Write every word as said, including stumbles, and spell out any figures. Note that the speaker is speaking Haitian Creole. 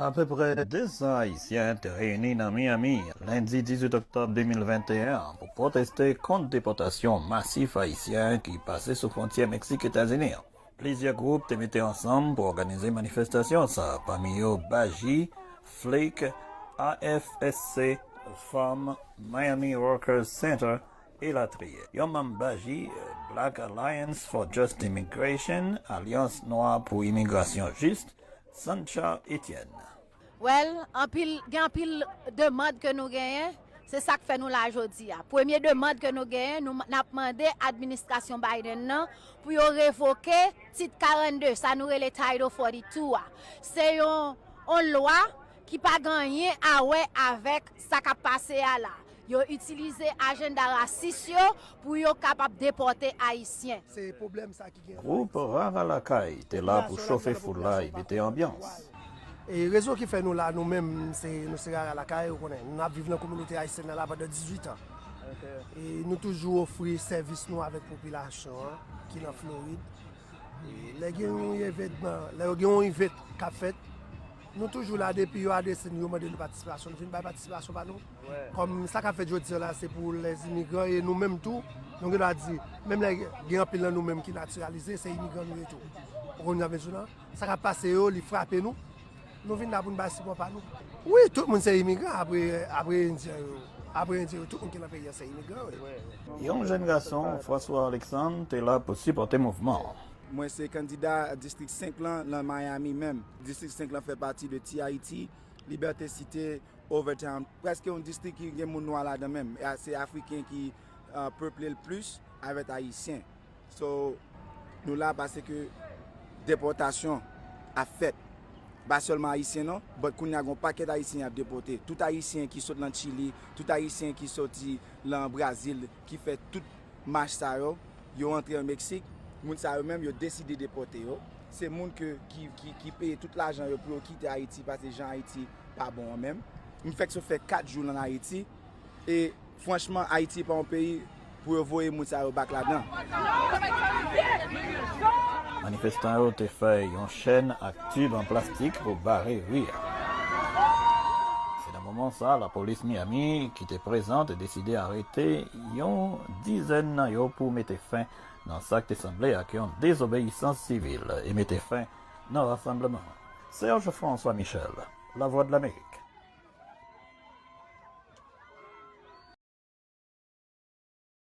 Apeprè de san Ayisyen te reyini nan Miami lendi dizuit òktòb de mil venteyen an pou pwoteste kont depòtasyon masif Ayisyen ki pase sou fwontyè Meksik-Etazini an. Plizyè gwoup te mete ansanm pou òganize manifestasyon sa, pami yo Baji, Flake, A F S C, Fanm, Miami Workers Center, elatriye. Yon manm Baji, Black Alliance for Just Immigration, Alyans Nwa pou Imigrasyon Jis, Sancha Etienne. Well, anpil, gen anpil demann ke nou genyen, se sa k fè nou la jodi a. Premye demann ke nou genyen, nou, n ap mande administrasyon Biden nan pou yo revoke tit karannde, sa nou rele Title forty-two a. Se yon, yon lwa ki pa gen anyen a wè avèk sa k ap pase a la. Yo itilize ajanda rasis yo pou yo kapab depòte Ayisyen. Se pwoblèm sa ki gen. Gwoup Rara Lakay te la pou chofe foul la e mete anbyans. E rezon ki fè nou la, nou menm, se, nou se Rara Lakay, ou konnen, n ap viv nan kominote ayisyèn nan la pandan dizuit an. E nou toujou ofri sèvis nou avèk popilasyon an ki nan Florid. E lè gen yon evènman, lè yo gen yon event k ap fèt, nou toujou la depi yo adrese nou, yo mande nou patisipasyon, nou vin bay patisipasyon pa nou. Kòm sa k ap fèt jodi a la, se pou lèzimigran e nou menm tou, nou gen dwa di, menm lè gen anpil nan nou menm ki natiralize, se imigran nou ye tou. Ou konn jan m di w lan? Sa k ap pase yo, li frape nou. Nou vin la pou n bay sipò pa nou. Wi, tout moun se imigran, apre, apre Endyen yo. Apre Endyen yo, tout moun ki nan peyi a se imigran, wi. Yon jèn gason, François Alexandre, te la pou sipòte mouvman an. Mwen se kandida distrik senk lan, lan Miami menm. Distrik senk lan fè pati de Ti Ayiti, Liberté Cité, Overtown. Prèske yon distrik ki gen moun nwa ladan menm. E a, se Afriken ki, uh, peple l plis avèk Ayisyen. So, nou la paske depòtasyon ap fèt. Pa sèlman Ayisyen non, but kounye a gen yon pakèt Ayisyen y ap depòte. Tout Ayisyen ki sot lan Chili, tout Ayisyen ki soti lan Brazil, ki fè tout mach sa yo, yo antre an Meksik, moun sa yo menm, yo deside depòte yo. Se moun ke, ki, ki, ki peye tout lajan yo pou yo kite Ayiti, paske jan Ayiti pa bon an menm. M fèk sot fè kat jou lan Ayiti, e franchman, Ayiti pa yon peyi pou yo voye moun sa yo back ladan. Manifestan yo te fè yon chèn ak tib an plastik pou bare ri a. Se nan moman sa, lapolis Miami ki te prezan te deside arete yon dizèn nan yo pou mete fen nan sa k te sanble ak yon dezobeyisans sivil e mete fen nan rasanbleman an. Serge François Michel, Lavwadlamerik.